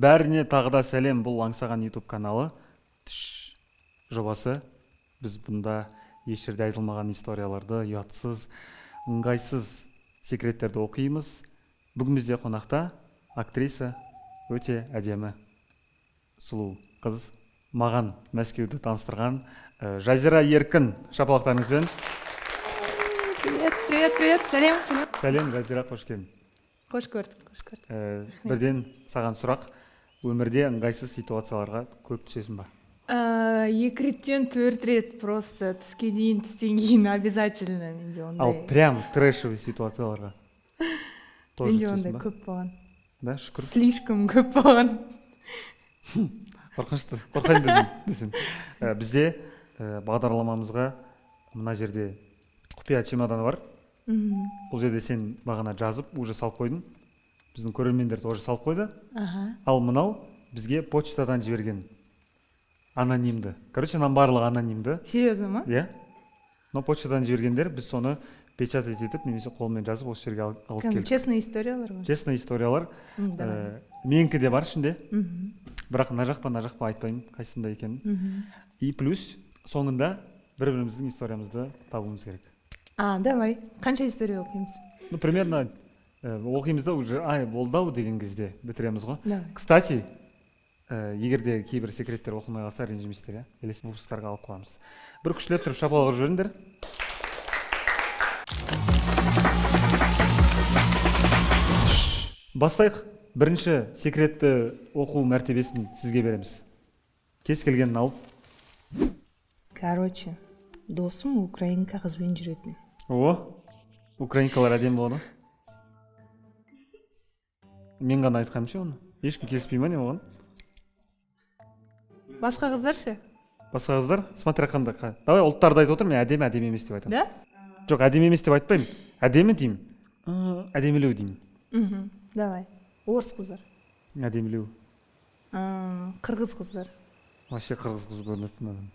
Бәріне тағы да сәлем! Бұл Аңсаған YouTube каналы, Тш жобасы. Біз бұнда еш жерде айтылмаған историяларды, ұятсыз, ыңғайсыз секреттерді оқимыз. Бүгін бізде қонақта актриса, өте әдемі, сұлу қыз, маған Мәскеуді таныстырған Жазира Еркін. Шапалақтарыңызбен! Привет, привет, привет, сәлем, сәлем! Сәлем, Жазира, қош келдің! Қош көрдік, қош көрдік. Бірден саған сұрақ: өмірде ыңғайсыз ситуацияларға көп түсесің ба? Екі реттен төрт рет просто түске дейін, түстен кейін обязательно менде ондай. Ал прям трэшевый ситуацияларға тоже Менде түсесің ондай ба? көп болған. Да, шүкір. Слишком көп болған. Қорқынышты, қорқайын дедім десең. Бізде бағдарламамызға мына жерде құпия чемоданы бар. Бұл жерде сен бағана жазып, уже салып қойдың, біздің көрермендер тоже салып қойды. Ал мынау бізге почтадан жіберген анонимді, короче, мынаның барлығы анонимді. Серьезно ма? Иә, но почтадан жібергендер, біз соны печатать етіп немесе қолмен жазып, осы жерге алып Кәдімгі келдік. честный историялар ғой. Честный историялар. Давай. Менікі де бар ішінде, бірақ мына жақ па, мына жақ па, айтпаймын қайсысында екенін. И плюс соңында бір біріміздің историямызды табуымыз керек. А, давай. Қанша история оқимыз? Ну, примерно оқимыз да, уже ай, болды ау деген кезде бітіреміз ғой. Давай. Кстати, егер де кейбір секреттер оқылмай қалса, ренжімейсіздер, иә, келесі выпусктарға алып қоямыз. Бір күштілеп тұрып шапалақ ұрып жіберіңдер. Бастайық. Бірінші секретті оқу мәртебесін сізге береміз, кез келгенін алып. Короче, досым украинка қызбен жүретін. О, украинкалар әдемі болады ғой. Мен ғана айтқаным ше, оны ешкім келіспей ма, не оған? Басқа қыздар ше? Басқа қыздар, смотря қандай. Давай, ұлттарды айтып отырмын мен, әдемі, әдемі емес деп айтамын. Да. Жоқ, әдемі емес деп айтпаймын, әдемі деймін, әдемілеу деймін. Давай, орыс қыздар. Әдемілеу. Қырғыз қыздар. Вообще қырғыз қыз көрмеппін маған.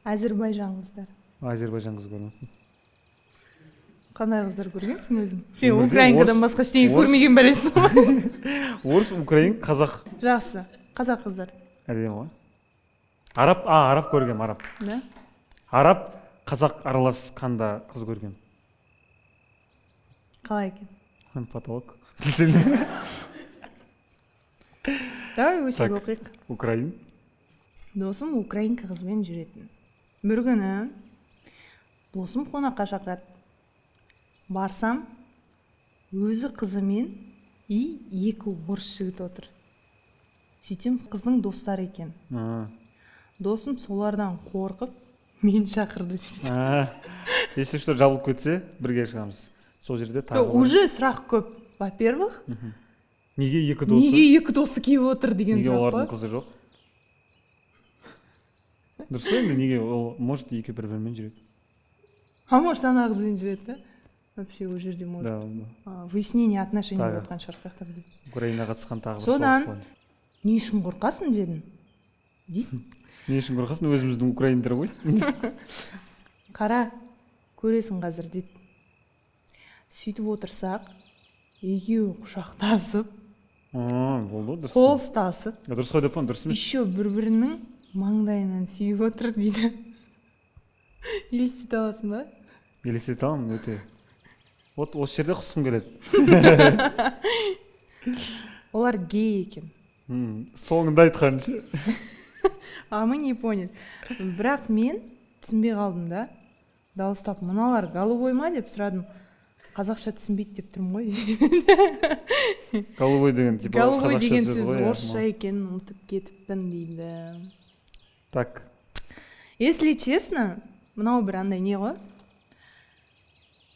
Әзірбайжан қыздар. Әзербайжан қызы көрмеппін. Қандай қыздар көргенсің өзің? Сен Өмірде украинкадан басқа ештеңе көрмеген бәлесің ғой. Орыс, украин, қазақ. Жақсы, қазақ қыздар. Әдемі ғой. Араб, а, араб көргенмін, араб. Да. Араб, қазақ аралас қанда қыз көргенмін. Қалай екен? Потолок. Давай өсек Так. оқиық. Украин. Досым украинка қызбен жүретін. Бір күні досым қонаққа шақырады. Барсам, өзі қызымен и екі орыс жігіт отыр. Сөйтсем, қыздың достары екен. Досым солардан қорқып, мені шақырды дейді. А, если что, жабылып кетсе, бірге шығамыз сол жерде тағы бар. Уже сұрақ көп. Во первых, Неге екі досы? неге екі досы келіп отыр деген Неге сұрақ олардың қой. қызы жоқ? Дұрыс қой енді, неге ол, может, екі бір бірімен жүреді. А может, ана қызбен жүреді да, вообще ол жерде может Да. выяснение отношений Тағы. болып жатқан шығар, қай жақта білеміз. Украинаға қатысқан тағы бір Содан- соғыс болған. «Не үшін қорқасың?» дедім дейді. Не үшін қорқасың, өзіміздің украиндар ғой. «Қара, көресің қазір», – дейді. Сөйтіп отырсақ, екеуі құшақтасып, А, болды, дұрыс қол қой. ұстасып, Дұрыс қой деп па, дұрыс емес. еще бір бірінің маңдайынан сүйіп отыр дейді. Елестете аласың ба? Елестете аламын өте. Вот осы жерде құсқым келеді. Олар гей екен. Соңында айтқан ше. А мы не поняли. Бірақ мен түсінбей қалдым да, дауыстап: «Мыналар голубой ма?» – деп сұрадым. «Қазақша түсінбейді деп тұрмын ғой». Голубой деген типа Голубой қазақша деген сөз сөз ғой, иә. орысша екенін ұмытып кетіппін дейді. Так. Если честно, мынау бір андай не ғой,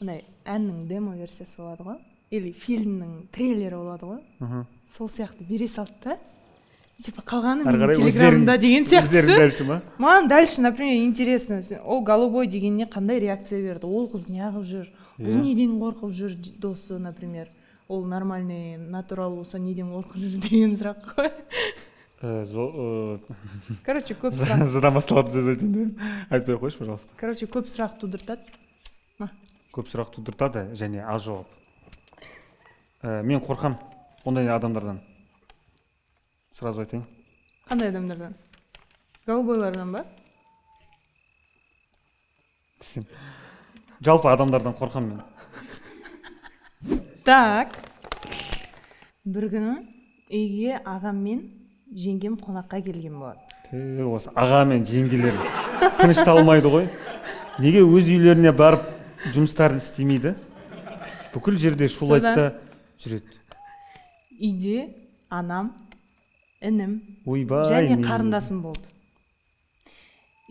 андай әннің демо версиясы болады ғой или фильмнің трейлері болады ғой, сол сияқты бере салды да, типа қалғаны Ары менің қарай телеграмымда деген сияқты өздерің ше. Дальше ма? Маған дальше, например, интересно, ол голубой дегеніне қандай реакция берді, ол қыз неғып жүр, бұл неден қорқып жүр, досы, например, ол нормальный натурал болса, неден қорқып жүр деген сұрақ қой. Короче, көп сұрақ. Задан басталатын сөз айтайын дедім, айтпай ақ қойшы, пожалуйста. Короче, көп сұрақ тудыртады. Көп сұрақ тудыртады және аз жауап. Мен қорқам. Ондай адамдардан. Сразу айтайын. Қандай адамдардан? Голубойлардан ба? Сен. Жалпы адамдардан қорқамын мен. Так. Бір күні үйге ағам мен жеңгем қонаққа келген болады. Түү, осы аға мен жеңгелер тынышталмайды ғой. Неге өз үйлеріне барып жұмыстарын істемейді? Бүкіл жерде шулайды да жүреді. Үйде анам, інім Ойбай, және қарындасым болды.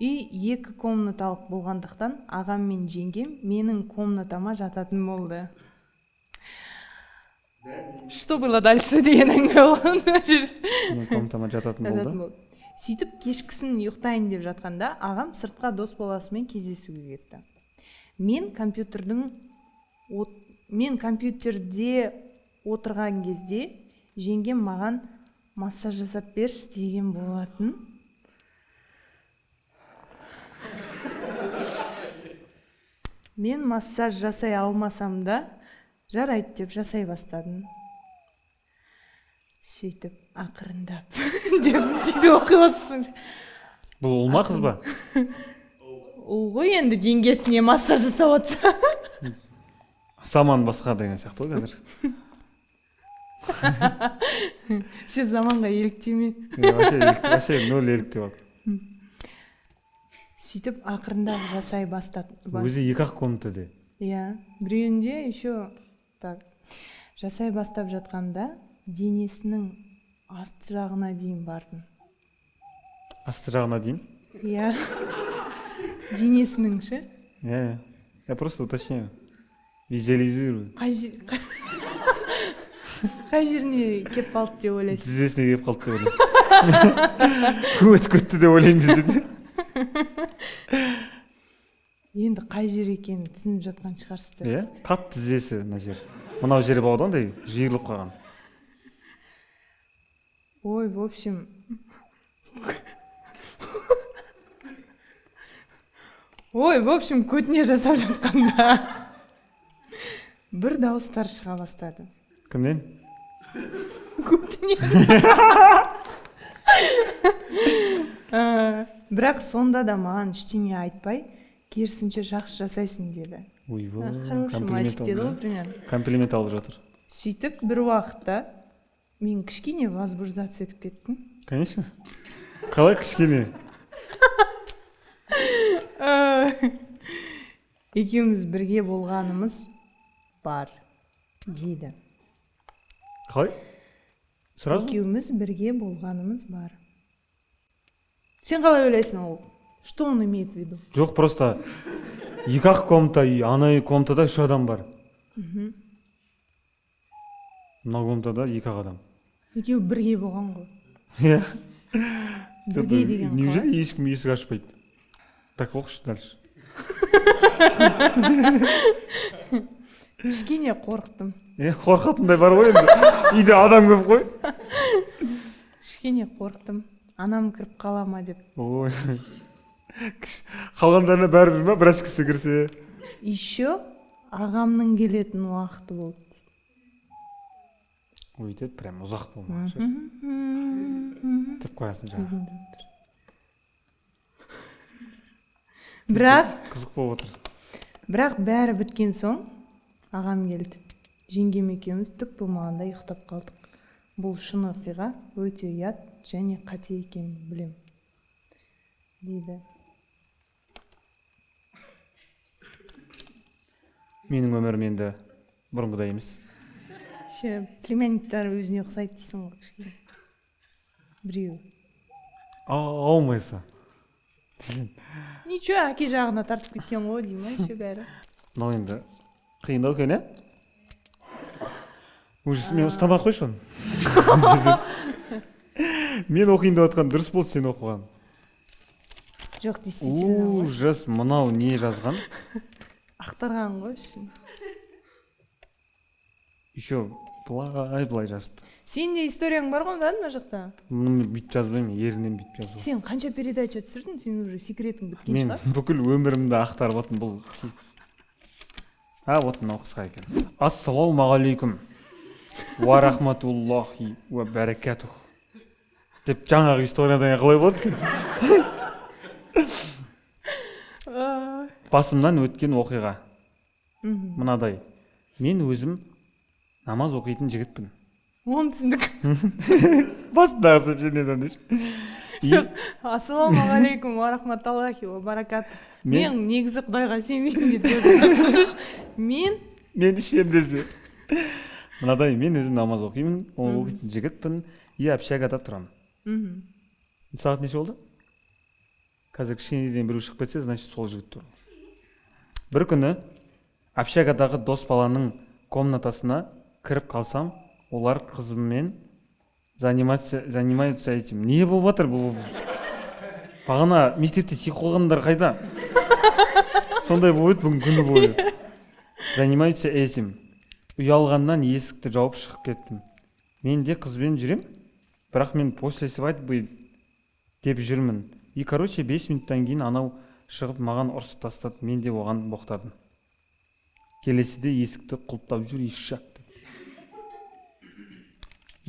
Үй екі комнаталық болғандықтан ағам мен жеңгем менің комнатама жататын болды. Что было дальше деген әңгіме болған мына жерде. Менің комнатама жататын болды. Сөйтіп кешкісін ұйықтайын деп жатқанда ағам сыртқа дос баласымен кездесуге кетті. Мен компьютерде отырған кезде жеңгем маған массаж жасап берші деген болатын. Мен массаж жасай алмасам да жарайды деп жасай бастадым. Сөйтіп ақырындап деп сөйтіп оқи бастасың. Бұл ұл ма, қыз ба? Ұл ғой енді, жеңгесіне массаж жасап жатса. Заман басқа деген сияқты ғой қазір. Сен заманға еліктеме. Вообще нөл еліктеп алды. Сөйтіп ақырындап жасай бастады. Өзі екі-ақ комнатада. Иә, біреуінде еще так жасай бастап жатқанда денесінің асты жағына дейін бардым. Асты жағына дейін? Иә. Денесінің ше? Иә, я просто уточняю. Визуализирую. Қай жеріне кеп қалды деп ойлайсың? Тізесіне кеп қалды деп ойлаймын. Өтіп кетті деп ойлаймын десең. Енді қай жер екенін түсініп жатқан шығарсыздар. Иә, тап тізесі мына жер. Мынау жері болады ондай, жиырылып қалған. Ой, в общем. Ой, в общем, көтіне жасап жатқанда бір дауыстар шыға бастады. Кімнен? Көтіне. Бірақ сонда да маған ештеңе айтпай, керісінше жақсы жасайсың деді. Ойбай, хороший мальчик деді ғой примерно. Комплимент алып жатыр. Сөйтіп бір уақытта мен кішкене возбуждаться етіп кеттім. Конечно. Қалай кішкене? Екеуміз бірге болғанымыз бар дейді. Қалай? Сразу? Екеуміз бірге болғанымыз бар. Сен қалай ойлайсың ол? Что он имеет в виду? Жоқ, просто екі-ақ комната үй, ана комнатада үш адам бар. Мына комнатада екі-ақ адам. Екеуі бірге болған ғой. Иә. Бірге деген қалай? Неужели ешкім есік ашпайды? Так, оқышы дальше. Кішкене қорықтым. Қорқатындай бар ғой енді. Үйде адам көп қой. Кішкене қорықтым. Анам кіріп қала ма деп. Ой. Қалғандарына бәрібір ма, біраз кісі кірсе. Еще ағамның келетін уақыты болды. Өйтіп прям ұзақ болмаған шығар. Тіп қоясың жаңа. Бірақ қызық болып отыр. Бірақ бәрі біткен соң ағам келді. Жеңгем екеуміз түк болмағанда ұйықтап қалдық. Бұл шын оқиға, өте ұят және қате екенін білем дейді. Менің өмірім енді бұрынғыдай емес. Ше, племянниктер өзіне ұқсайды дейсің ғой кішкене. Біреу. Аумайса. Ничего, әке жағына тартып кеткен ғой деймін, еще бәрі. Мынау енді қиындау екен, ә? Ужас, мен ұстамай қойшы оны. Мен оқиын деп жатқан дұрыс болды сен оқыған. Жоқ, действительно. Ужас, мынау не жазған? Ақтарған ғой ішін. Еще былай-былай жазыпты. Сенің де историяң бар ғой да мына жақта? Мұны мен бүйтіп жазбаймын, ерінен бүйтіп жазбаймын. Сен қанша передача түсірдің, сен уже секретің біткен шығар? Мен бүкіл өмірімді ақтарып отырмын бұл. А, вот мынау қысқа екен. Ассалаумағалейкум. Уа рахматуллахи уа баракатух деп. Жаңағы историядан қалай болады екен? Басымнан өткен оқиға мынадай: мен өзім намаз оқитын жігітпін. Оны түсіндік. Басындағы сообщениеден деші. И Ассалаумағалейкум уа рахматуллахи уа баракатух. Мен Мен негізі құдайға сенбеймін деп жазып, мен Мен ішемін десе. Мынадай: мен өзім намаз оқимын, оқитын жігітпін и общагада тұрамын. Сағат неше болды қазір? Кішкенеден біреу шығып кетсе, значит, сол жігіт тұр. Бір күні общагадағы дос баланың комнатасына кіріп қалсам, олар қызыммен заниматься, занимаются этим. Не болып жатыр бұл? Бағана мектепте тиіп қойғандар қайда? Сондай болып еді бүгін күні бойы. Занимаются этим. Ұялғаннан есікті жауып шығып кеттім. Мен де қызбен жүрем, бірақ мен после свадьбы деп жүрмін. И, короче, 5 минуттан кейін анау шығып, маған ұрсып тастады, мен де оған боқтадым. Келесіде есікті құлыптап жүр, ишак деп.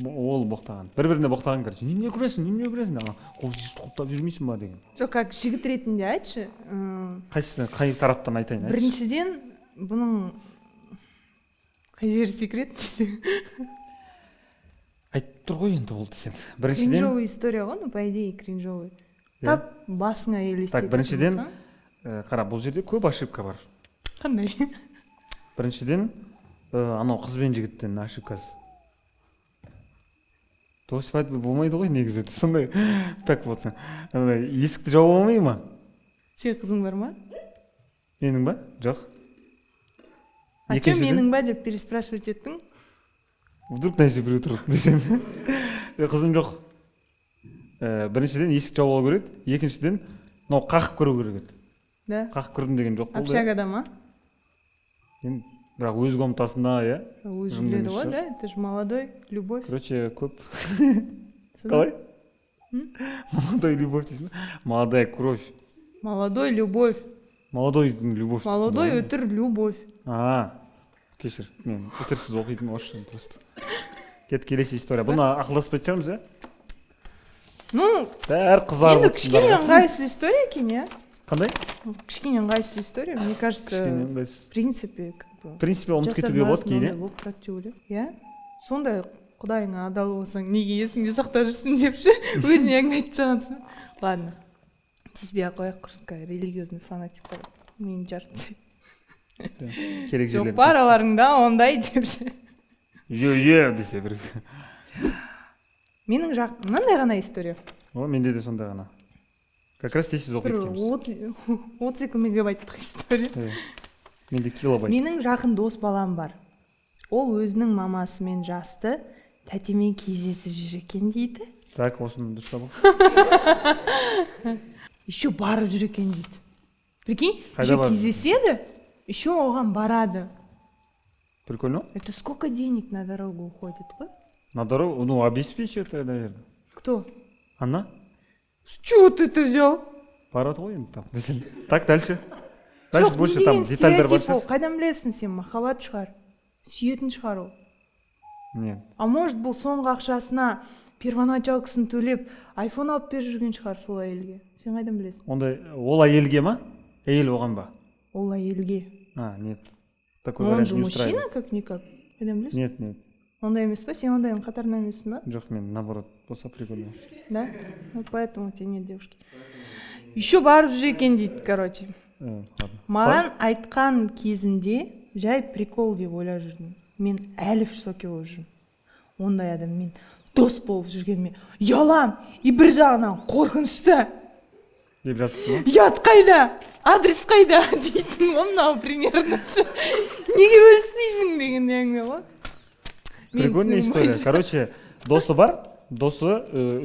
Ол боқтаған, бір біріне боқтаған. Короче, немене кіресің, немене кіресің, ана есікті құлыптап жүрмейсің ба деген. Жоқ, как жігіт ретінде айтшы. Қайсысы, қай тараптан айтайын, айтшы. Біріншіден, бұның қай жері секрет десең? Айтып тұр ғой енді ол десең. Біріншіден, Кринжовый история ғой, ну, по идее, кринжовый. Иә. Тап басыңа елестететін Так, біріншіден, болсаң. Қара, бұл жерде көп ошибка бар. Қандай? Біріншіден, анау қыз бен жігіттің ошибкасы. До свадьбы болмайды ғой негізі сондай. Так вот, андай есікті жауып алмай ма? Сенің қызың бар ма? Менің ба? Жоқ. А че, Екіншіден- менің ба деп переспрашивать еттің? Вдруг мына жерде біреу тұр десем. Қызым жоқ. Біріншіден, есік жауып алу керек еді. Екіншіден, мынау қағып кіру керек еді. Да. Қағып кірдім деген жоқ болды. Общагада ма? Енді бірақ өз комнатасында, иә. Өзі Жынды біледі емес ғой. шығар. Да, это же молодой любовь. Короче, көп. Содан? Қалай? М? Молодой любовь дейсің ба? Молодая кровь. Молодой любовь. Молодой любовь. Молодой өтір любовь. А, кешір, мен үтірсіз оқитын орысшаны просто. Кет, келесі история. Бұны ақылдаспайтын шығармыз, иә? Ну, Бәрі қызарып енді отырсыңдар кішкене ғой. ыңғайсыз история екен, иә. Қандай? Кішкене ыңғайсыз история, мне кажется. Кішкене ыңғайсыз. В принципе, как бы В принципе, ұмытып жастардың кетуге болады арасында кейін, ондай иә. болып тұрады деп ойлаймын, иә. Сондай құдайыңа адал болсаң, неге есіңде сақтап жүрсің деп ше, өзіне әңгіме айтып тастағансың ба? Ладно, тиіспей ақ қояйық, құрсын, қазір религиозный фанатиктар миын жарып тастайды. Керек Жоқ жерлерін. па араларыңда ондай деп ше. Е, е десе бір. Менің жақ мынандай ғана история. О, менде де сондай ғана. Как раз тез оқиды Бір екенбіз. 32 мегабайттық история. Иә. Менде килобайт. Менің жақын дос балам бар, ол өзінің мамасымен жасты тәтемен кездесіп жүр екен дейді. Так, осыны дұрыстап ал. Еще барып жүр екен дейді, прикинь. Қайда Еще барып? Кездеседі, еще оған барады. Прикольно. Это сколько денег на дорогу уходит ғой? На дорогу, ну, обеспечивает, наверное. Кто? Она. С чего ты это взял? Барады ғой енді там десең. Так, дальше, дальше. Жоқ, Больше не там деген детальдар бар стереотип ол? шығар. Қайдан білесің сен, махаббат шығар, сүйетін шығар ол. Нет. А может, бұл соңғы ақшасына первоначалкасын төлеп, айфон алып беріп жүрген шығар сол әйелге, сен қайдан білесің? Ондай ол әйелге ма, әйел оған ба? Ол әйелге. А, нет, такой Но он вариант же не устраивает. Мужчина как никак, қайдан білесің? Нет, нет. Ондай емес па? Сен ондайдың қатарынан емессің ба? Жоқ, мен наоборот болса, прикольно. Да, вот поэтому у тебя нет девушки. Еще барып жүр екен дейді, короче. Ладно. Маған айтқан кезінде жай прикол деп ойлап жүрдім. Мен әлі в шоке болып жүрмін. Ондай адаммен дос болып жүргеніме ұялам и бір жағынан қорқынышты. Деп жазыпты ма? Ұят қайда, адрес қайда дейтін ғой мынау примерно ше. Неге бөліспейсің деген әңгіме ғой. Менің Прикольная түсінігім история. бойынша. Короче, досы бар, досы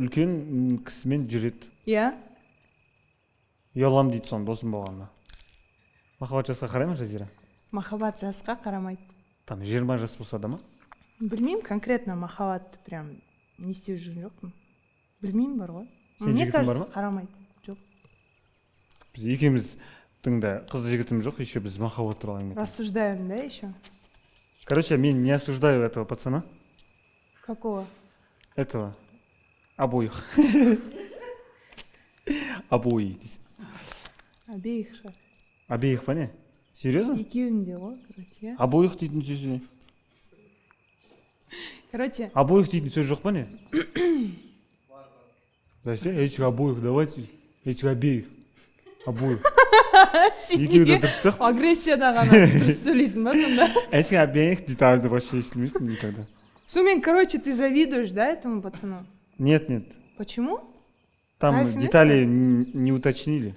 үлкен кісімен жүреді. Иә. Ұяламын дейді соны досым болғанына. Махаббат жасқа қарай ма, Жазира? Махаббат жасқа қарамайды. Там 20 жас болса да ма? Білмеймін, конкретно махаббатты прям не істеп жүрген жоқпын, білмеймін бар ғой. Сенің Мне жігітің бар кажется, ма? қарамайды, жоқ. Біз екеуміздің де қыз жігітіміз жоқ, еще біз махаббат туралы әңгіме айтамыз. Рассуждаем да еще. Короче, мен не осуждаю этого пацана. Какого? Этого. Обоих. Обои дейсің. Обеих шығар. Обеих па, не? Серьезно? Екеуін де ғой, короче, иә. Обоих дейтін сөз не? Короче. Обоих дейтін сөз жоқ па, не? Бәсе, этих обоих давайте, этих обеих. Обоих. Сен Екеуі де неге дұрыс сияқты. Агрессияда ғана дұрыс сөйлейсің ба сонда? Этих обеих дейді, а, вообще естілмейді никогда. Сонымен, короче, ты завидуешь, да, этому пацану? Нет, нет. Почему? Там Кайф емес? Детали не уточнили.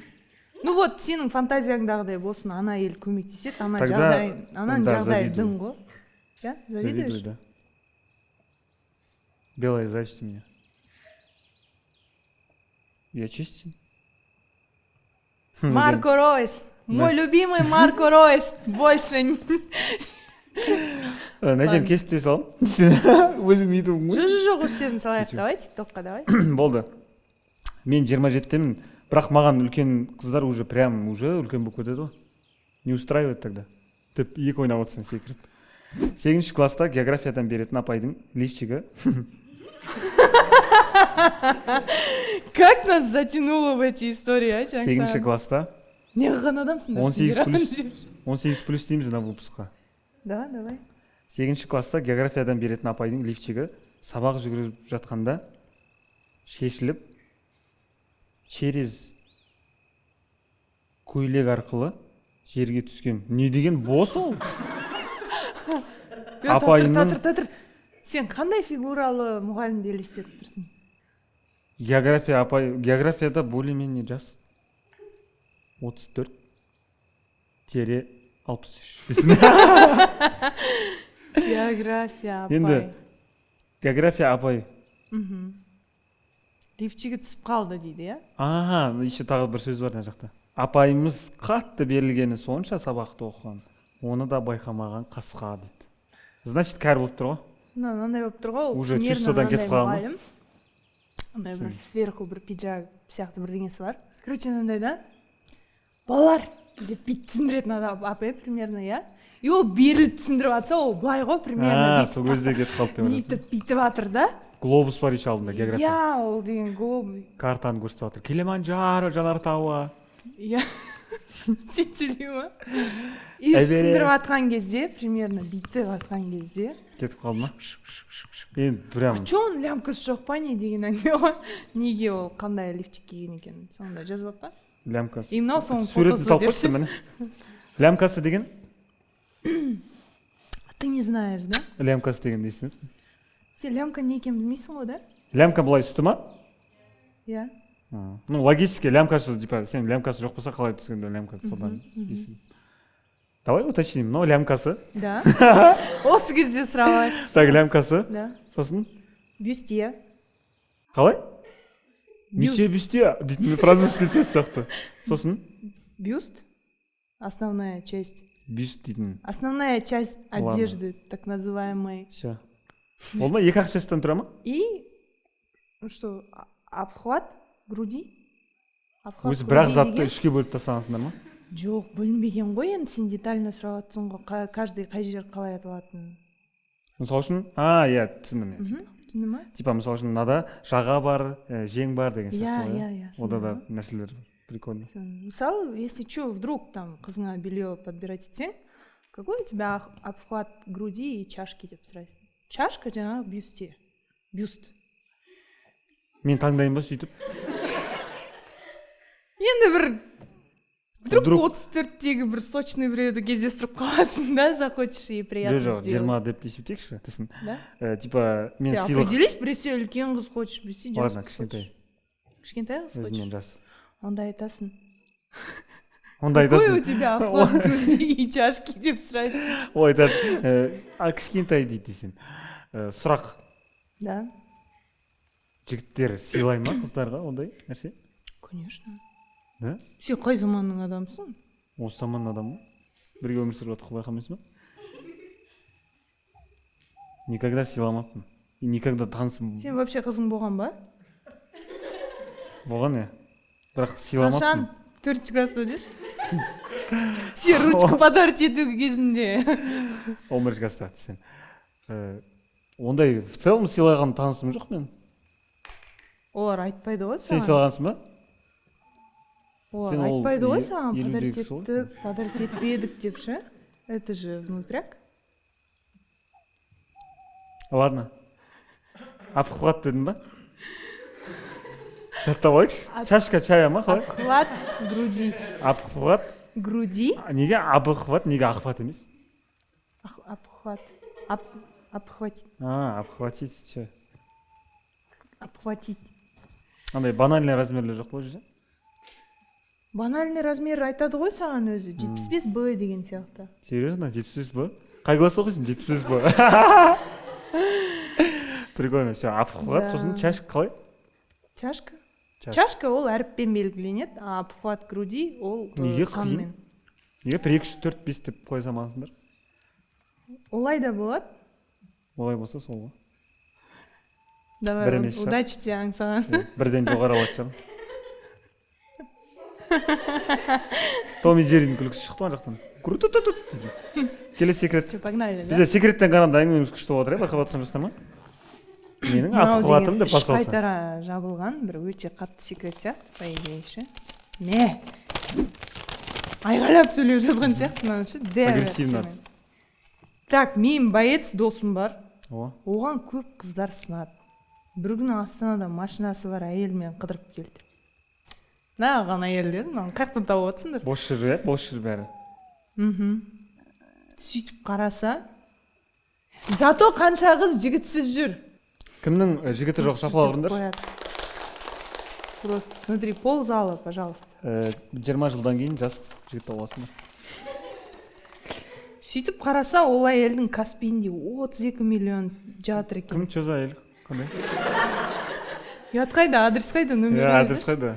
Ну вот, сенің фантазияңдағыдай болсын, ана әйел көмектеседі, ана Тогда, жағдай, ананың да, жағдайы завидую. Дым ғой, иә, завидуешь? Завидую, да. Белая зависть у меня. Я честен. Марко Ройс, мой любимый Марко Ройс, больше Мына жерін Ладно. Кесіп те саламын, өзім ютубым ғой. Жоқ, жоқ, жоқ, осы жерін салайық. Шучу. Давай, тиктокқа давай. Болды, мен 27-темін, бірақ маған үлкен қыздар уже прям уже үлкен болып кетеді ғой, не устраивает тогда деп екі ойнап отырсаң секіріп. Сегізінші класста географиядан беретін апайдың лифчигі Как нас затянуло в эти истории, а? Сегізінші класста Не қылған адамсыңдар 18 сендер? Плюс. 18+ дейміз мына выпускқа. Да, давай. Сегізінші класста географиядан беретін апайдың лифчигі сабақ жүргізіп жатқанда шешіліп, через көйлек арқылы жерге түскен. Не деген бос ол? Жоқ, Апайымның- тұр, тұр, тұр. Сен қандай фигуралы мұғалімді елестетіп тұрсың? География апай, географияда более менее жас, 34-63 десін. География апай. Енді география апай. Лифчигі түсіп қалды дейді, иә. Ага, еще тағы бір сөз бар мына жақта: апайымыз қатты берілгені сонша, сабақты оқыған, оны да байқамаған қасқа дейді. Значит, кәрі болып тұр ғой. Мына мынандай болып тұр ғой ол. Уже Примерно чувстводан кетіп мынандай қалған ба? мұғалім. Андай бір сверху бір пиджак сияқты бірдеңесі бар, короче, мынандай да, балалар деп бүйтіп түсіндіретін адам апай примерно, иә. И ол беріліп түсіндіріп жатса, ол былай ғой примерно, А, бүйтіп сол кезде кетіп қалды деп ойлайсың. бүйтіп бүйтіп жатыр да. Глобус бар еще алдында, география. Иә, ол деген глобус. Картаны көрсетіп жатыр, Килиманджаро жанартауы. Иә, сөйтіп ма, и Эверест. түсіндіріп жатқан кезде, примерно бүйтіп жатқан кезде Кетіп қалды ма енді прям? Че, оның лямкасы жоқ па, не деген әңгіме ғой. Неге ол қандай лифчик киген екен, соны да жазбап па? Лямкасы. И мынау соның Суретін фотосы салып деп қойшы, міне, лямкасы деген. Ты не знаешь, да? Лямкасы деген естімеппін. Сен лямка не екенін білмейсің ғой, да? Лямка былай үсті ма? Иә. А, ну логически лямкасы, типа сен лямкасы жоқ болса, қалай түскенде лямка, содан естідім. Давай уточним, мынау лямкасы. Да, осы кезде сұрап алайық. Так, лямкасы. Да. Сосын? Бюстье. Қалай? Месье бюстье дейтін французский сөз сияқты. Сосын? Бюст, основная часть. Бюст дейтін. Основная часть Ладно. Одежды так называемой. Все, болды ма? Екі ақ частьтан тұра ма? И ну что, обхват груди. Обхват Өзі бір ақ груди затты деген- үшке бөліп тастағансыңдар ма? Жоқ, бөлінбеген ғой. Енді сен детально сұрап жатрсың ғой, каждый қай жер қалай аталатынын. Мысалы үшін, а, иә, түсіндім, иә. Түсіндің ма? Типа, мысалы үшін, мынада жаға бар, жең бар деген Иә. сияқты ғой, Иә. иә? Иә. Ода да Сондай ғой. нәрселер бар, прикольно. Мысалы, если че, вдруг там қызыңа белье подбирать етсең, какой у тебя обхват груди и чашки деп сұрайсың. Чашка жаңағы бюсте, бюст. Мен таңдаймын ба сөйтіп? Енді бір вдруг Вдруг. 34-тегі бір сочный біреуді кездестіріп қаласың да, захочешь и приятно Жоқ, жоқ, сделать. 20 деп есептейікші десін. Да. Типа мен Ты сыйлық определись: біресе үлкен қыз хочешь, біресе жас Ладно, қыз кішкентай. хочешь. Кішкентай қыз Өзімнен хочешь. жас. Онда айтасың: Онда «Какой у айтасың. тебя обхват груди и чашки?» деп сұрайсың. Ол айтады, а, кішкентай дейді десем. Сұрақ. Да. Жігіттер сыйлай ма қыздарға ондай нәрсе? Конечно. Да. Сен қай заманның адамысың? Осы заманның адамы ғой, бірге өмір сүріп жатырмық, байқамайсың ба? Никогда сыйламаппын и никогда танысым Сен вообще қызың болған ба? Болған, иә, бірақ Қашан? сыйламаппын. Төртінші класста деші. Сен ручка подарить ету кезінде. 11-класста сен. Ондай в целом сыйлаған танысым жоқ мен. Олар айтпайды ғой Сен саған. сыйлағансың ба? Олар Сен ол айтпайды ғой саған, елудегі подарить кісі ғой. еттік, подарить етпедік деп ше. Это же внутряк. Ладно. Обхват дедің ба? Жаттап алайықшы. Чашка чая ма қалай? Обхват груди. Обхват. Груди. Неге обхват, неге охват емес? Обхват. Обхватить. А, обхватить все. Обхватить. Андай банальный размерлер жоқ па ол жерде? Банальный размер айтады ғой саған өзі. 75 Б деген сияқты. Серьезно? 75 Б? Қай класс оқисың? 75 Б. Прикольно, все, обхват, сосын чашка қалай? Чашка. Чашка ол әріппен белгіленеді, а обхват груди ол Неге қиын? санмен. Неге 1, 2, 3, 4, 5 деп қоя салмағансыңдар? Олай да болады. Олай болса сол ғой. Давай, Бір емес шығар. удачи тебе, Аңсаған. Иә, бірден жоғары алатын шығармын. Том и Джерридің күлкісі шықты ана жақтан. Кру-ту-ту-ту дейді. Келесі секрет. Всё, погнали, да? Бізде секреттен қарағанда әңгімеміз күшті болып жатыр, иә, байқап жатқан жоқсыздар ма? Менің Мынау обхватым деген деп үш басталса. қайтара жабылған бір өте қатты секрет сияқты, по идее ше. Не? Айғайлап сөйлеу жазған сияқты мынаны ше. Дәу Агрессивно. әріптермен. Так, мен боец досым бар. О. Оған көп қыздар сынады. Бір күні Астанада машинасы бар әйелмен қыдырып келді. Нағған әйелдер, мынаны қай жақтан тауып отырсыңдар? Бос жүр, иә, бос жүр бәрі. Сөйтіп қараса, зато қанша қыз жігітсіз жүр. Кімнің жігіті жоқ, Сөйтіп шапалақ ұрыңдаршы. қояды. Просто смотри, пол зала, пожалуйста. 20 жылдан кейін жас қыз жігіт тауып аласыңдар. Сөйтіп қараса, ол әйелдің Каспиінде 32 миллион жатыр екен. Кім, че за әйел? Қандай? Ұят қайда, адрес қайда, номер Иә, қайда? адрес қайда?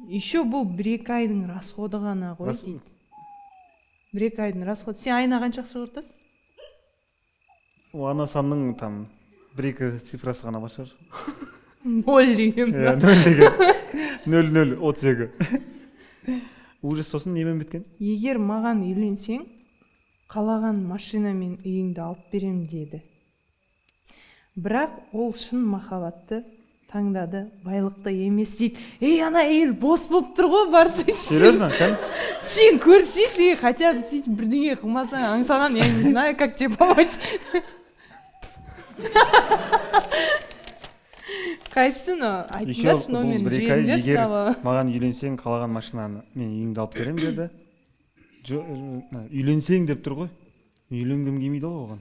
Еще бұл 1-2 айдың расходы ғана ғой дейді. 1-2 айдың расходы. Сен айына қанша ақша құртасың? О, ана санның там 1-2 цифрасы ғана бар шығар. 0 деген Иә, ба? 0 деген. 0 0 32. Ужас, сосын немен біткен? Егер маған үйленсең, қалаған машинамен үйіңді алып берем деді. Бірақ ол шын махаббатты таңдады, байлықты емес дейді. Ей, ана әйел бос болып тұр ғой, барсайшы. Серьезно? Кән? Сен көрсейші, ей, хотя бы сөйтіп бірдеңе қылмасаң, Аңсаған, я не знаю, как тебе помочь. Қайсысын Еще айтыңдаршы, бұл номерін 1-2 ай жіберіңдерші егер таба. маған үйленсең, қалаған машинаны мен үйіңді алып беремін деді. Үйленсең деп тұр ғой. Үйленгім келмейді ғой оған.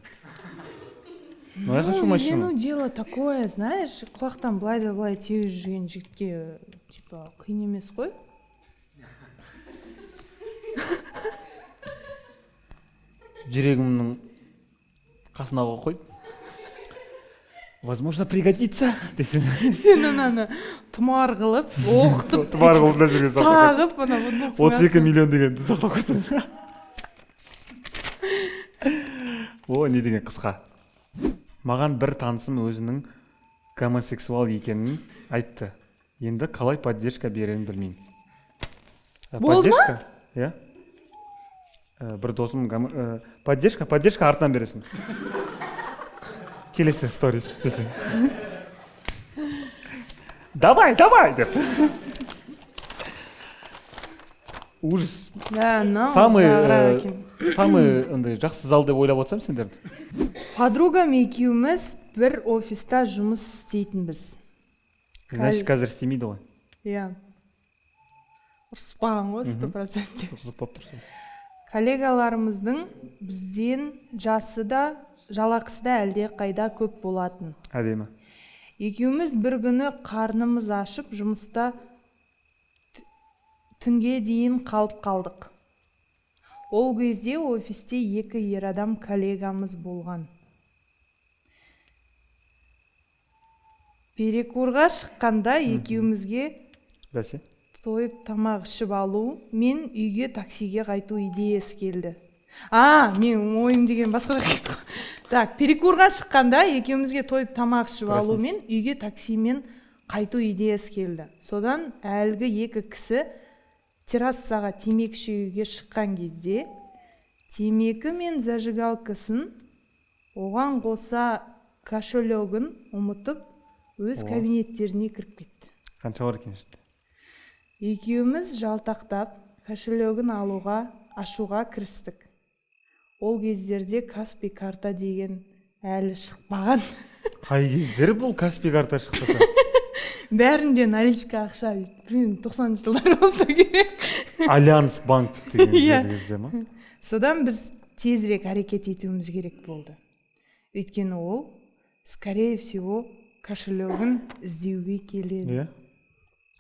Ну, я хочу Ну, машину. үйлену дело такое, знаешь, құлақтан былай да былай теуіп жүрген жігітке, типа, қиын емес қой. Жүрегімнің қасына қойып қойып. Возможно, пригодится десең. Сен ананы тұмар қылып, оқытып, Тұмар қылып мына жерге сақтап қойсаң. тағып, ана футболкасының 32 астына. миллион дегенді сақтап қойсаң. О, не деген қысқа. Маған бір танысым өзінің гомосексуал екенін айтты. Енді қалай поддержка берерін білмеймін. Болды ма? Поддержка? Иә. Бір досым поддержка артынан бересің. Келесі сторис десең. Давай, давай деп. Ужас. Да, мынау Самый, ұзағырақ екен. Самый андай жақсы зал деп ойлап отырсам сендерді. Подругам екеуміз бір офиста жұмыс істейтінбіз. Значит, қазір істемейді ғой. Иә. Ұрыспаған ғой, 100%. Қызық болып тұрсың. Коллегаларымыздың бізден жасы да, жалақысы да әлде қайда көп болатын. Әдемі. Екеуміз бір күні қарнымыз ашып жұмыста түнге дейін қалып қалдық. Ол кезде офисте 2 ер адам коллегамыз болған. Перекурға шыққанда екеумізге Бәсе. тойып тамақ ішіп алу мен үйге таксиге қайту идеясы келді. А, мен ойым деген басқа жаққа кетті ғой. Так, перекурға шыққанда екеумізге тойып тамақ ішіп алу мен үйге таксимен қайту идеясы келді. Содан әлгі екі кісі террасаға темекі шегуге шыққан кезде темекі мен зажигалкасын оған қоса Кошелегін ұмытып, өз О. кабинеттеріне кіріп кетті. Қанша бар екен ішінде? Екеуміз жалтақтап, кошелегін алуға, ашуға кірістік. Ол кездерде Каспи карта деген әлі шықпаған. Қай кездері бұл Каспи карта шықпаса? Бәрінде наличка ақша дейді. Білмеймін, 90-жылдар болса керек. Альянс банк деген Иә. кезде ма? Содан біз тезірек әрекет етуіміз керек болды, өйткені ол, скорее всего, кошелегін іздеуге келеді. Иә,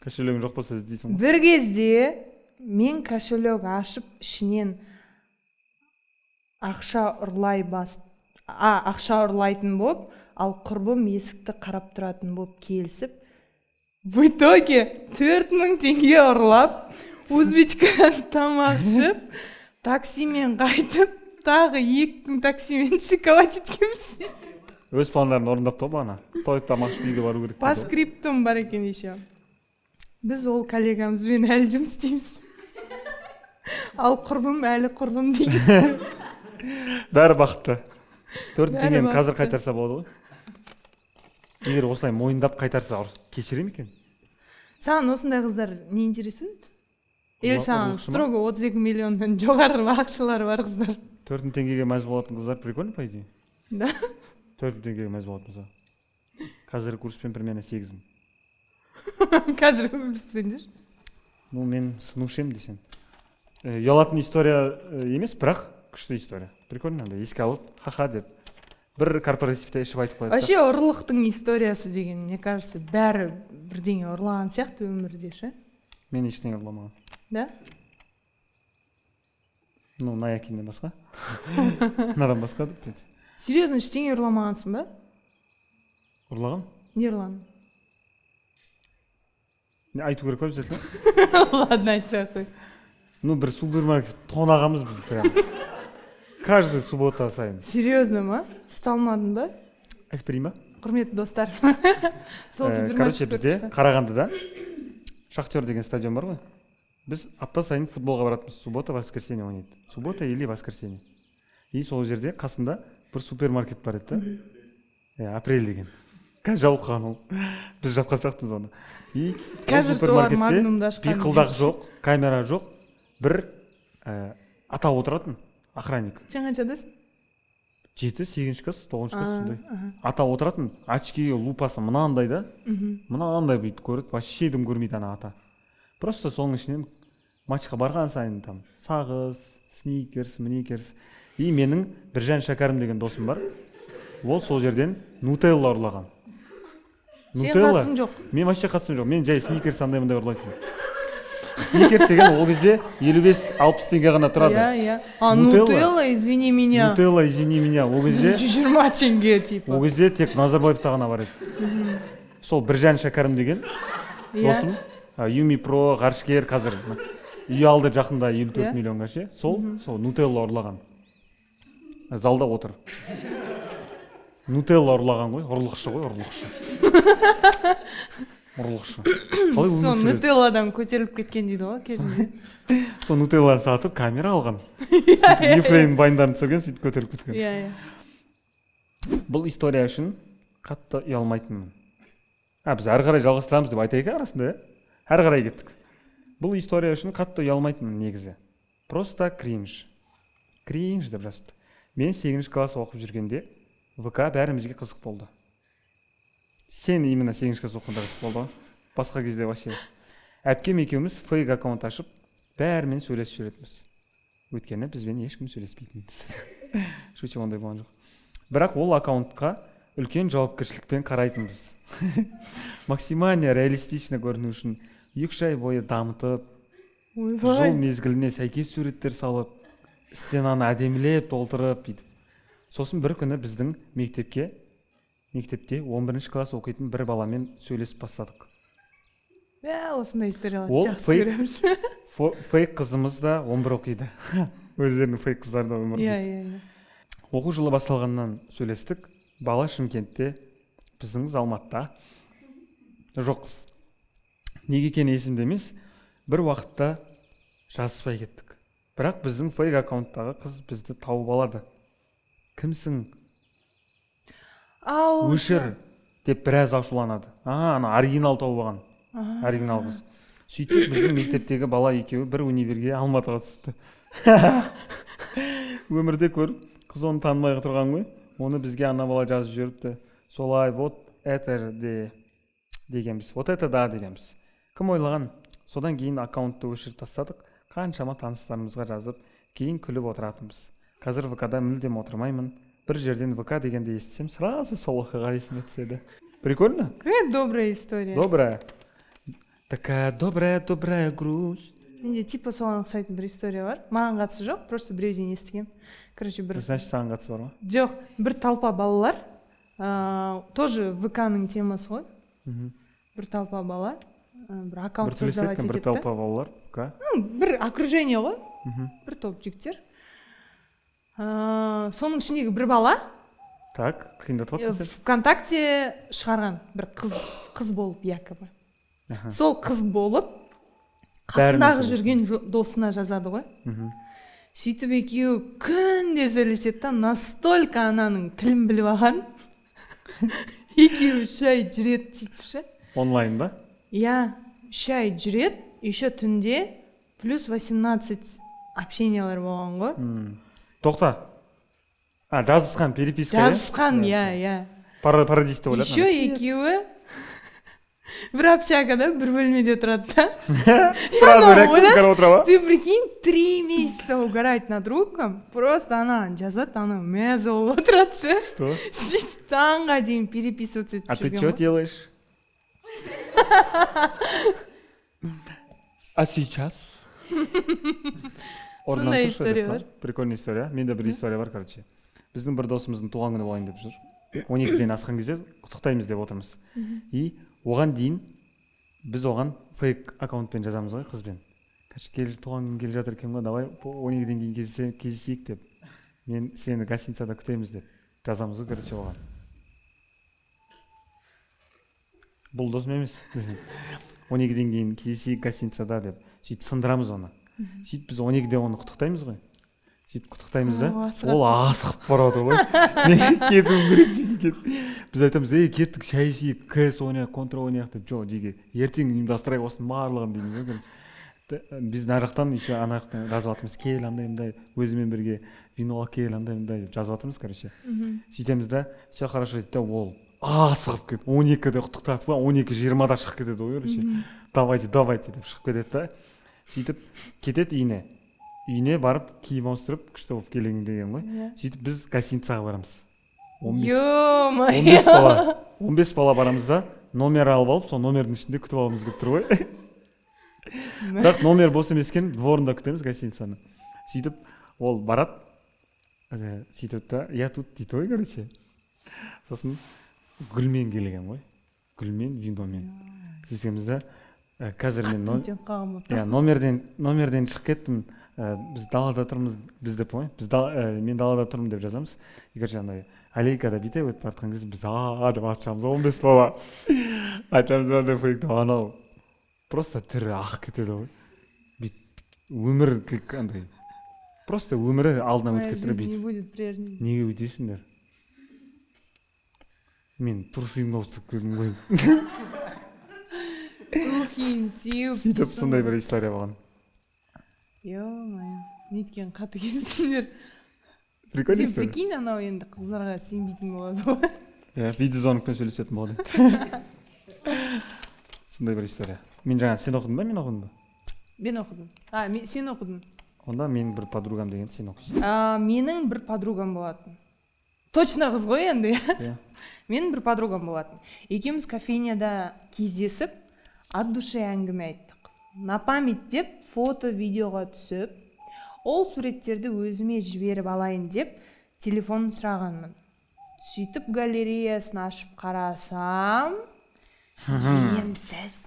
кошелегің жоқ болса, іздейсің ғой. Бір кезде мен кошелек ашып, ішінен ақша ұрлай бас а ақша ұрлайтын боп, ал құрбым есікті қарап тұратын боп келісіп, в итоге 4000 теңге ұрлап, узбечкадан тамақ ішіп, таксимен қайтып, тағы 2 күн таксимен шиковать еткенбіз. Өз пландарын орындапты ғой бағана, тойып, тамақ ішіп, үйге бару керек По деді ғой. скриптум бар екен еще. Біз ол коллегамызбен әлі жұмыс істейміз, ал құрбым әлі құрбым дейді. Бәрі бақытты. 4000 Бәрі теңгені қазір бақытты. қайтарса болады ғой. Егер осылай мойындап қайтарса, кешіре ме екен? Саған осындай қыздар не интересует или саған Ұрлықшы ма? строго 32 миллионнан жоғары ақшалары бар қыздар? 4000 теңгеге мәз болатын қыздар прикольно, по идее. Да. 4000 теңгеге мәз болатын болса, қазіргі курспен примерно 8000. Қазір курспен жүр. Ну, мен сынушы едім десең. Ұялатын история емес, бірақ күшті история, прикольно. Андай еске алып, ха-ха деп, бір корпоративте ішіп айтып қояды. Вообще, ұрлықтың историясы деген, мне кажется, бәрі бірдеңе ұрлаған сияқты өмірде ше. Мен ештеңе ұрламағанмын. Да? Ну, Наякиннен басқа, мынадан басқа деп, кстати. Серьезно, ештеңе ұрламағансың ба? Ұрлаған. Не ұрладың? Не, айту керек па обязательно? Ладно, айтпай ақ қой. Ну, бір супермаркет тонағанбыз біз, прям каждый суббота сайын. Серьезно ма? Ұсталмадың ба? Айтып берейін ба? Құрметті достар, сол супермаркет Короче, көріп бізде тұрса. Қарағандыда Шахтер деген стадион бар ғой. Біз апта сайын футболға баратынбыз, суббота, воскресенье ойнайды, суббота или воскресенье. И сол жерде қасында бір супермаркет бар еді да, иә, Апрель деген. Қазір жабылып қалған ол, біз жапқан сияқтымыз оны. И ол Қазір солар супермаркетте Магнумды ашқан. пиқылдақ жоқ, камера жоқ, бір ата отыратын, охранник. Сен қаншадасың? Жеті, сегізінші класс, тоғызыншы класс, сондай. Аха. Ата отыратын, очки, лупасы мынандай да. Мынандай, бүйтіп көреді, вообще дым көрмейді ана ата. Просто соның ішінен матчқа барған сайын там сағыз, Сникерс, Мникерс. И менің Біржан Шәкәрім деген досым бар, ол сол жерден Нутелла ұрлаған. Сен қатысың жоқ? Мен вообще қатысым жоқ, мен жай Сникерс, андай мындай ұрлайтынмын. Сникерс деген ол кезде 55-60 теңге ғана тұрады. Иә, иә, а Нутелла? Нутелла, извини меня. Нутелла, извини меня, ол кезде 120 теңге типа. Ол кезде тек Назарбаевта ғана бар еді. Сол Біржан Шәкәрім деген досым, Юми Про ғарышкер, қазір үй алды жақында 54 миллионға ше. Сол Нутелла ұрлаған, залда отыр. Нутелла ұрлаған ғой, ұрлықшы ғой, ұрлықшы, ұрлықшы. Қалай өмір Сол сүреді? Нутелладан көтеріліп кеткен дейді ғой кезінде. Сол Нутелланы сатып, камера алған, сөйтіп Ефрейм вайндарын түсірген, сөйтіп көтеріліп кеткен. иә иә Бұл история үшін қатты ұялмайтынмын. А, біз әрі қарай жалғастырамыз деп айтайық, иә, арасында, иә, әрі қарай кеттік. Бұл история үшін қатты ұялмайтынмын негізі, просто кринж, кринж деп жазыпты. Мен сегізінші класс оқып жүргенде ВК бәрімізге қызық болды. Сен именно сегізінші класс оқығанда қызық болды ғой, басқа кезде вообще. Әпкем екеуміз фейк аккаунт ашып, бәрімен сөйлесіп жүретінбіз, өйткені бізбен ешкім сөйлеспейтін. Шучу, ондай болған жоқ. Бірақ ол аккаунтқа үлкен жауапкершілікпен қарайтынбыз. Максимально реалистично көріну үшін 2-3 ай бойы дамытып, жыл Ойбай. мезгіліне сәйкес суреттер салып, стенаны әдемілеп толтырып, бүйтіп. Сосын бір күні біздің мектепте 11 класс оқитын бір баламен сөйлесіп бастадық. Мә, осындай историяларды Ол жақсы фейк. көремін. Фейк қызымыз да 11 оқиды, өздерінің фейк қыздары да 11 иә оқиды. иә иә Оқу жылы басталғаннан сөйлестік. Бала Шымкентте, біздің қыз Алматыда. Жоқ қыз, неге екені есімде емес, бір уақытта жазыспай кеттік. Бірақ біздің фейк аккаунттағы қыз бізді тауып алады. Кімсің? Өшір деп біраз ашуланады. Ана оригинал тауып алған, оригинал қыз. Сөйтсек, біздің мектептегі бала екеуі бір универге Алматыға түсіпті. Өмірде көріп, қыз оны танымай тұрған ғой. Оны бізге ана бала жазып жіберіпті. Солай, вот это де дегенбіз. Вот это да дегенбіз. Кім ойлаған? Содан кейін аккаунтты өшіріп тастадық. Қаншама таныстарымызға жазып, кейін күліп отыратынбыз. Қазір ВК-да мүлдем отырмаймын. Бір жерден ВК дегенді естісем, сразу сол оқиға есіме түседі. Прикольно? Какая добрая история. Добрая. Такая добрая, добрая грусть. Менде типа соған ұқсайтын бір история бар. Маған қатысы жоқ, просто біреуден естігемін. Короче, бір... Значит, саған қатысы бар ма? Жоқ, бір толпа балалар, тоже ВК-ның темасы ғой. Бір толпа бала, бір аккаунт создавать етеді. Бір толпа балалар, ВК? Бір окружение ғой. Бір топ жігіттер. Соның ішіндегі бір бала. Так, қиындатып жатырсың сен. ВКонтакте шығарған бір қыз болып якобы. Сол қыз болып қасындағы жүрген досына жазады ғой. Сөйтіп екеуі күнде сөйлеседі да, настолько ананың тілін біліп алған. Екеуі 3 ай жүреді сөйтіп ше. Онлайн ба? Иә, 3 ай жүреді, еще түнде плюс 18 общениялар болған ғой. Тоқта. Жазысқан, переписка. Жазысқан, иә. Пародист деп ойладым. Еще екеуі бір общагада, бір бөлмеде тұрады да. Сразу реакция қарап отыра ма? Ты прикинь, 3 месяца угорать над другом, просто ана жазады, ана мәз болып отырады ше. Что? Сөйтіп таңға дейін переписываться етіп А ты жүрген что ғой. делаешь? А сейчас? Сондай история бар. Прикольная история. Менде бір история бар, короче. Біздің бір досымыздың туған күні болайын деп жүр. 12-ден асқан кезде құттықтаймыз деп отырмыз. И оған дейін біз оған фейк аккаунтпен жазамыз ғой қызбен. Короче, туған күн келе жатыр екен ғой, давай 12-ден кейін кездесейік деп. Мен сені гостиницада күтеміз деп жазамыз ғой, короче, оған. Бұл досым емес. 12-ден кейін кездесейік гостиницада деп. Сөйтіп сындырамыз оны. Сөйтіп біз 12-де оны құттықтаймыз ғой. Сөйтіп құттықтаймыз да, ол асығып барады ғой. Мен кетуім керек, жеке кет. Біз айтамыз, ей, кеттік, шай ішейік, КС ойнайық, контра ойнайық деп. Жоқ, жеке, ертең ұйымдастырайық осының барлығын дейміз ғой, короче. Біз ана жақтан еще ана жақтан жазып жатырмыз, кел, андай-мындай, өзімен бірге вино алып кел, андай-мындай деп жазып жатырмыз, короче. Сөйтеміз да, все хорошо дейді да, ол асығып кетіп, 12-де құттықтатып, 12:20-да шығып кетеді ғой, короче. Давайте, давайте деп шығып кетеді да. Сөйтіп кетеді үйіне. Үйіне барып киім ауыстырып күшті болып келейін деген ғой. Сөйтіп біз гостиницаға барамыз. 15 бала. 15 бала барамыз да, номер алып алып, сол номердің ішінде күтіп алғымыз келіп тұр ғой. Бірақ номер бос емес екен, дворында күтеміз гостиницаны. Сөйтіп ол барады, сөйтіп та, я тут дейді ғой, короче. Сосын гүлмен келген ғой. Гүлмен, виномен. Сөйтеміз да, қазір мен номерден шығып кеттім. Біз далада тұрмыз, біз деп қой, мен далада тұрмын деп жазамыз. И короче, андай аллейкада бүйтіп өтіп бара жатқан кезде біз а деп атып шығамыз, 15 бала. Айтамыз, андай фейк, анау просто түрі ағып кетеді ғой. Бүйтіп өмір андай просто өмірі алдынан өтіп кетті бүйтіп. Неге өйтесіңдер? Мен трусымды алып тастап келдім ғой. Сөйтіп сондай бір история болған. Ё-моё, неткен қатты кезсіңдер. Прикольно. Сен прикинь, анау енді қыздарға сенбейтін болады ғой. Иә, видеозвонокпен сөйлесетін болады. Сондай бір история. Мен жаңа сен оқыдың ба, мен оқыдым ба? Мен оқыдым. Сен оқыдың. Онда менің бір подругам деген сен оқисың. Менің бір подругам болатын. Точно қыз ғой енді. Иә. Менің бір подругам болатын. Екеуміз кофейняда кездесіп, от души әңгіме айттық. На память деп фото видеоға түсіп, ол суреттерді өзіме жіберіп алайын деп телефонын сұрағанмын. Сөйтіп галереясын ашып қарасам, киімсіз.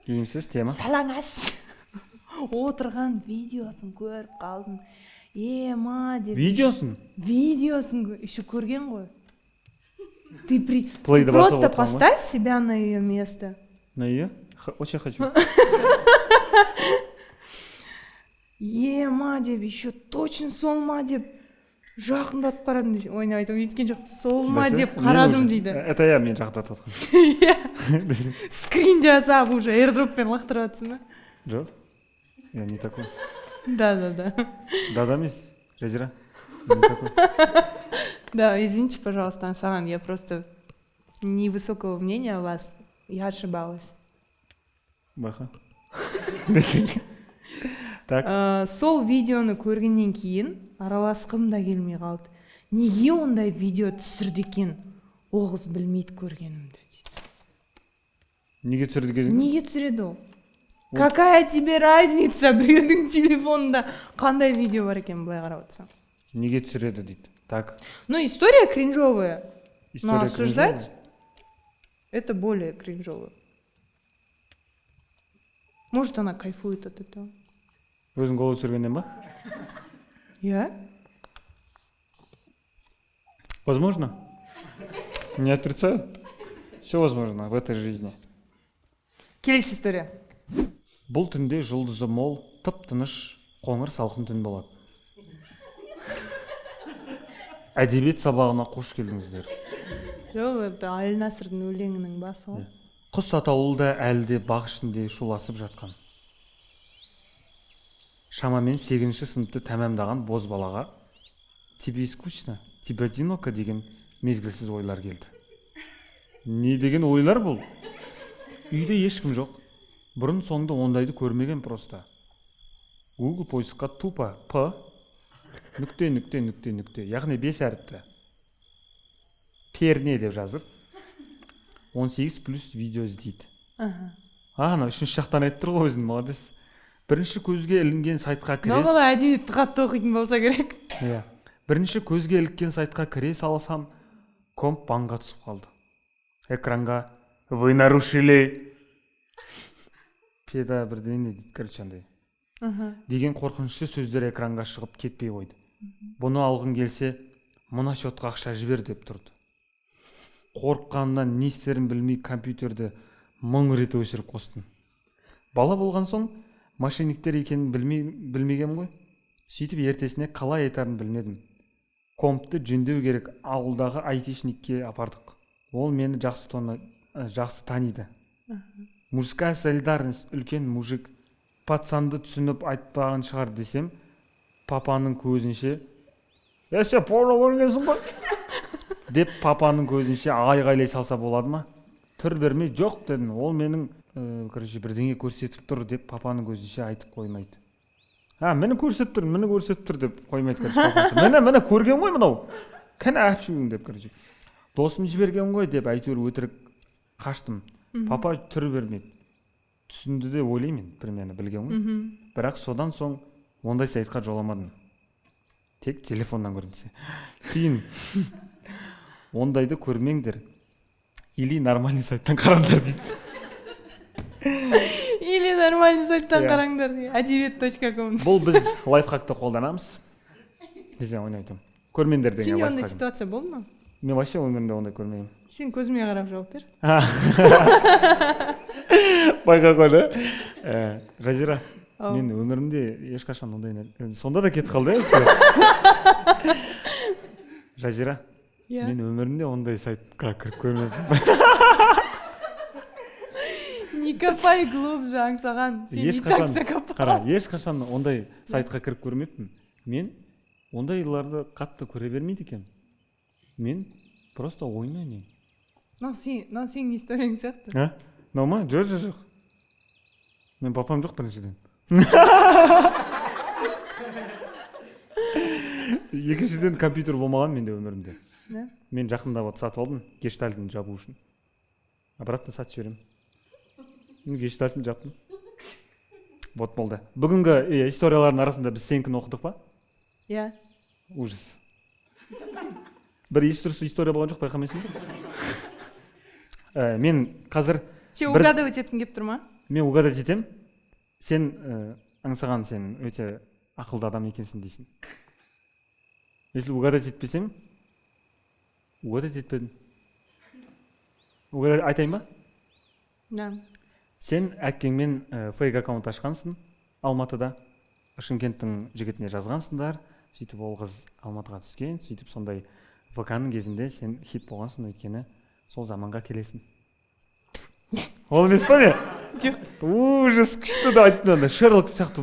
Киімсіз тема. Жалаңаш. Отырған видеосын көріп қалдым. Ема деп. Видеосын? Видеосын еще көрген ғой. Ты просто поставь себя на ее место. На ее? Очень хочу. Ема деп, еще точно сол ма деп. Жақындатып қарадым дейді. Ой, айтамын, өйткен жоқ, сол ма деп қарадым дейді. Это я, мен жақындатып жатқан. Иә, скрин жасап, уже AirDrop-пен лақтырып жатсың ба? Жоқ, я не такой. Да, да, да. Да, да емес, Жазира, не такой. Да, извините, пожалуйста, Аңсаған, я просто невысокого мнения о вас, я ошибалась. Байқа. Так. Сол видеоны көргеннен кейін араласқым да келмей қалды. Неге ондай видео түсірді екен? Ол қыз білмейді көргенімді дейді. Неге түсірді екен? Неге түсіреді ол? Какая тебе разница, біреудің телефонында қандай видео бар екен, былай қарап отырсаң. Неге түсіреді дейді. Так. Ну, история кринжовая. История но осуждать кринжовая? Это более кринжово. Может, она кайфует от этого. Өзің голый түсіргеннен ба? Иә. Возможно. Не отрицаю. Все возможно в этой жизни. Келесі история. Бұл түнде жұлдызы мол, тып-тыныш, қоңыр салқын түн болады. Әдебиет сабағына қош келдіңіздер. Жоқ, это Әлнасырдың өлеңінің басы ғой. Құс атаулы да әлі де бақ ішінде шуласып жатқан. Шамамен 8-ші сыныпты тәмамдаған бозбалаға «Тебе скучно, тебе одиноко» деген мезгілсіз ойлар келді. Не деген ойлар бұл? Үйде ешкім жоқ. Бұрын соңды ондайды көрмеген просто. Google поискқа тупо П нүкте нүкте нүкте нүкте, яғни 5 әріпті перне деп жазып 18 плюс видео іздейді. А, анау үшінші жақтан айтып тұр ғой өзін, молодец. Бірінші көзге ілінген сайтқа кіре Мынау бала әдебиетті қатты оқитын болса керек. Иә. Бірінші көзге іліккен сайтқа кіре салсам, комп банға түсіп қалды. Экранға «Вы нарушили педа бірдеңе» дейді, короче, андай. Деген қорқынышты сөздер экранға шығып кетпей қойды. Бұны алғың келсе, мына счетқа ақша жібер деп тұрды. Қорыққанымнан не істерін білмей компьютерді 1000 рет өшіріп қостым. Бала болған соң мошенниктер екенін білмегем ғой. Сөйтіп ертесіне қалай айтарын білмедім. Компты жөндеу керек, ауылдағы айтишникке апардық. Ол мені жақсы таниды. Мужская солидарность, үлкен мужик. Пацанды түсініп айтпаған шығар десем, папаның көзінше «Е, сен порно көргенсің ғой» деп папаның көзінше айғайлай салса болады ма? Түр бермей жоқ дедім. Ол менің, короче, бірдеңе көрсетіп тұр деп папаның көзінше айтып қоймайды. А, мені көрсетіп тұр, мені көрсетіп тұр деп қоймайды, короче, папасы. Міне, міне көрген ғой мынау. Кәне әпшуің деп, короче. Досым жіберген ғой деп әйтеуір өтірік қаштым. Папа түр бермеді. Түсінді де ойлаймын, примерно білген ғой. Бірақ содан соң ондай сайтқа жоламадым. Тек телефоннан көрінсе. Қиын. Ондайды көрмеңдер. Или нормальный сайттан қараңдар дейді. Или нормальный сайттан қараңдар дейді. Әдебиет.ком. Бұл біз лайфхакты қолданамыз. Десең ойнап айтамын. Көрмеңдер деген Сенде ондай лайфхак. ситуация болды ма? Мен вообще өмірімде ондай көрмегенмін. Сен көзіме қарап жауап бер. Байқа қойды. Жазира, Ау. мен өмірімде ешқашан ондай сонда да кетіп қалды, иә, Жазира, Иә. мен өмірімде ондай сайтқа кіріп көрмеппін. Не копай глубже, Аңсаған. Сен и так Ешқашан, закопал. қара, ешқашан ондай сайтқа кіріп көрмеппін. Мен ондайларды қатты көре бермейді екенмін. Мен просто ойын ойнаймын. Мынау сенің историяң сияқты. А? Мынау ма? Жоқ, жоқ, жоқ. Мен папам жоқ біріншіден. Екіншіден, компьютер болмаған менде өмірімде. Да? Мен жақында вот сатып алдым гештальтын жабу үшін. Обратно сатып жіберемін. Мен гештальтын жаптым. Вот болды. Бүгінгі историялардың арасында біз сенікін оқыдық па? Иә. Ужас. Бір еш дұрыс история болған жоқ, байқамайсың ба? Мен қазір Сен угадывать еткің келіп тұр ма? Мен угадать етемін. Сен Аңсаған, сен өте ақылды адам екенсің дейсің. Если угадать етпесем, угадать етпедім. Угадать айтайын ба? Да. Сен әкеңмен фейк аккаунт ашқансың Алматыда. Шымкенттің жігітіне жазғансыңдар. Сөйтіп ол қыз Алматыға түскен, сөйтіп сондай ВК-ның кезінде сен хит болғансың, өйткені сол заманға келесің. Ол емес па не? Жоқ. Ужас, күшті да айттың, андай Шерлок сияқты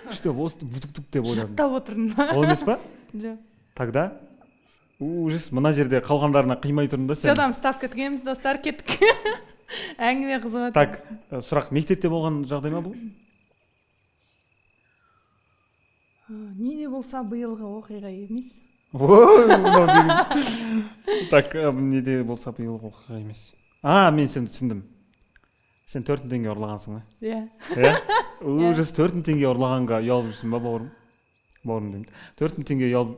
күшті осы бук деп ойладым. Жаттап отырдым ба? Ол емес па? Жоқ. Тогда ужас, мына жерде қалғандарына қимай тұрдым да сен. Жадам, ставка тігеміз, достар, кеттік. Әңгіме қызып жатыр. Так, сұрақ, мектепте болған жағдай ма бұл? Не де болса биылғы оқиға емес. Так, не де болса биылғы оқиға емес. А, мен сені түсіндім. Сен 4 000 теңге ұрлағансың ба? Иә. Иә? Ужас, 4 000 теңге ұрлағанға ұялып жүрсің ба, бауырым? Бауырым деймін. 4 000 теңге ұялып...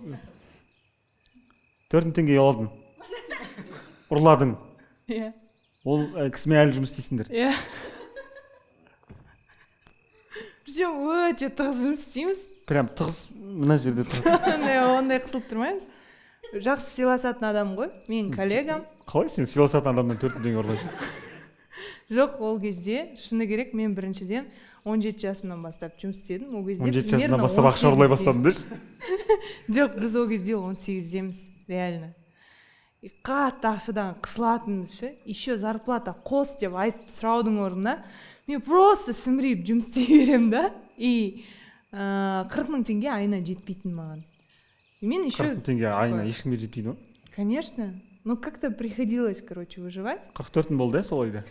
4 000 теңге ұяладың. Ұрладың. Иә. Ол кісімен әлі жұмыс істейсіңдер. Иә. Причем өте тығыз жұмыс істейміз. Прям тығыз, мына жерде тығыз. Ондай қысылып тұрмаймыз. Жақсы сыйласатын адам ғой, менің коллегам. Қалай сен сыйласатын адамнан 4 000 теңге ұрлайсың? Жоқ, ол кезде шыны керек, мен біріншіден 17 жасымнан бастап жұмыс істедім. Ол кезде 17 жасымнан бастап ақша ұрлай бастадым деші. Жоқ, біз ол кезде 18-деміз, реально. Қатты ақшадан қысылатынбыз ше. Еще зарплата қос деп айтып сұраудың орнына мен просто сүмірейіп жұмыс істей беремін да. И 40 000 теңге айына жетпейтін маған. Мен еще 40 000 теңге айына ешкімге жетпейді ғой? Конечно. Ну, как-то приходилось, короче, выживать. 44 000 болды, сол айда?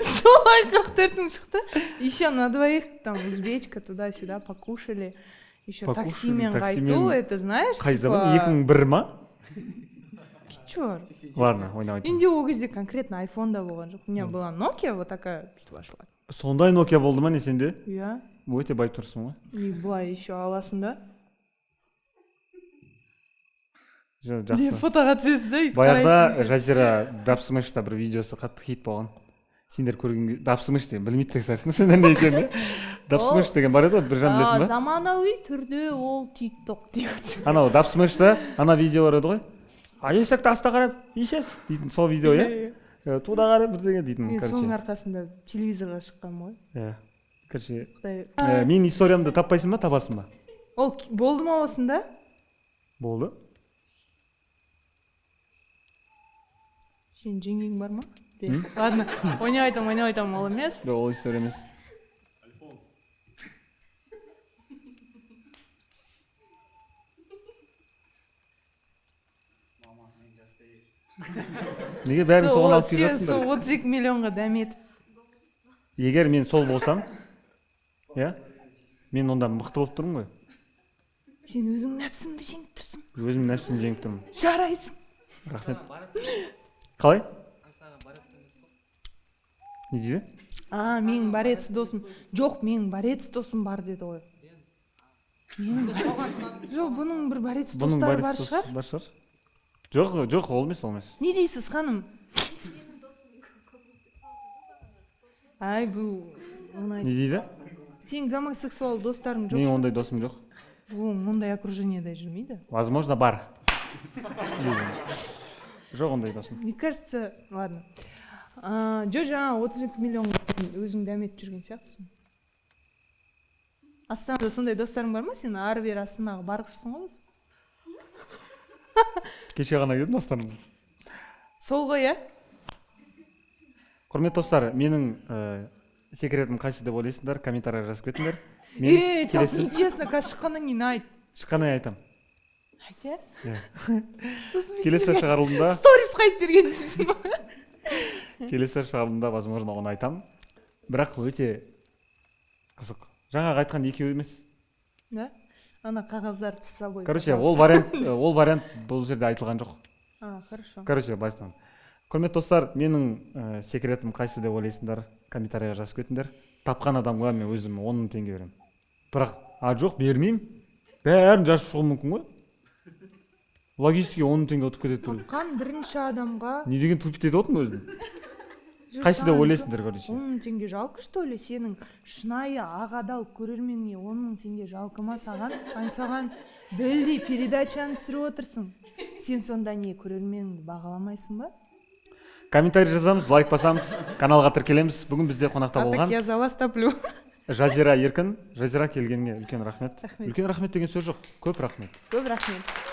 Солай 44 000 шықты. Еще на двоих, там, узбечка, туда-сюда покушали. Еще таксимен қайту, это знаешь, қай заман? 2001 ма? Чё? Ладно, ойнап айтамын. Менде ол кезде конкретно айфон да болған жоқ. У меня была Nokia, вот такая вошла. Сондай Nokia болды ма не сенде? Иә. Өте байып тұрсың ғой. И былай еще аласың да. Жақсы. Фотоға түсесіз да? Баяғыда Жазира Дабсмешта бір видеосы қатты хит болған. Сендер көрген Дабсмеш деген білмейді деген сияқтысың, сендер не екенін. Дабсмеш деген бар еді ғой, Біржан, білесің ба? Заманауи түрде ол TikTok деп. Анау Дабсмешта ана видео бар еді ғой. А есекті аста қарап, ишес дейтін сол видео, иә? Туда қарап бірдеңе дейтін, короче. Соның арқасында телевизорға шыққанмын ғой. Иә. Короче, менің историямды таппайсың ба, табасың ба? Ол болды ма осында? Болды. Сенің жеңгең бар ма? Ладно, ойнап айтамын, ол емес. Жоқ, ол история емес. Неге бәрін соған алып келіп жатсыңдар? Сен сол 32 миллионға дәметіп. Егер мен сол болсам, иә, мен онда мықты болып тұрмын ғой. Сен өзің нәпсіңді жеңіп тұрсың. Өзім нәпсімді жеңіп тұрмын. Жарайсың. Рахмет. Қалай? Не дейді? А, менің борец досым. Жоқ, менің борец досым бар деді ғой. Жоқ, бұның бір борец достары бар шығар. Бар шығар. Жоқ, жоқ, ол емес, ол емес. Не дейсіз, ханым? Ай, бұл оңай. Не дейді? Сенің гомосексуал достарың жоқ? Менің ондай досым жоқ. Бұл мұндай окружениеда жүрмейді. Возможно, бар. Жоқ ондай досым. Мне кажется, ладно. Жоқ, жаңа 32 миллион өзің дәметіп жүрген сияқтысың. Астанада сондай достарың бар ма? Сен ары-бері Астанаға барғышсың ғой өзі. Кеше ғана келдім Астанадан. Сол ғой, иә? Құрметті достар, менің секретім қайсы деп ойлайсыңдар? Комментарийға жазып кетіңдер. Ей, так нечестно, қазір шыққаннан кейін айт. Шыққаннан кейін айтамын. Айт, иә? Келесі шығарылымда сторис қайтып берген дейсің ба? Келесі шығарылымда, возможно, оны айтамын. Бірақ өте қызық. Жаңағы айтқан екеуі емес. Да? Ана қағаздарды с собой. Короче, ол вариант бұл жерде айтылған жоқ. А, хорошо. Короче, былайынан. Құрметті достар, менің секретім қайсы деп ойлайсыңдар? Комментарийға жазып кетіңдер. Тапқан адамға мен өзім 10 000 теңге беремін. Бірақ, а жоқ, бермеймін. Бәрін жазып шығуым мүмкін ғой. Логически 10 000 теңге ұтып кетеді. Тапқан бірінші адамға. Не деген тупит етіп отырмын өзім? Қайсы деп ойлайсыңдар, короче? 10 000 теңге жалко, что ли? Сенің шынайы ақ адал көрерменіңе 10 000 теңге жалко ма саған? Аңсаған білдей передачаны түсіріп отырсың. Сен сонда не, көрерменіңді бағаламайсың ба? Комментарий жазамыз, лайк басамыз, каналға тіркелеміз. Бүгін бізде қонақта болған. А так я за вас топлю. Жазира Еркін. Жазира, келгеніңе үлкен рахмет. Рахмет. Үлкен рахмет деген сөз жоқ, көп рахмет. Көп рахмет.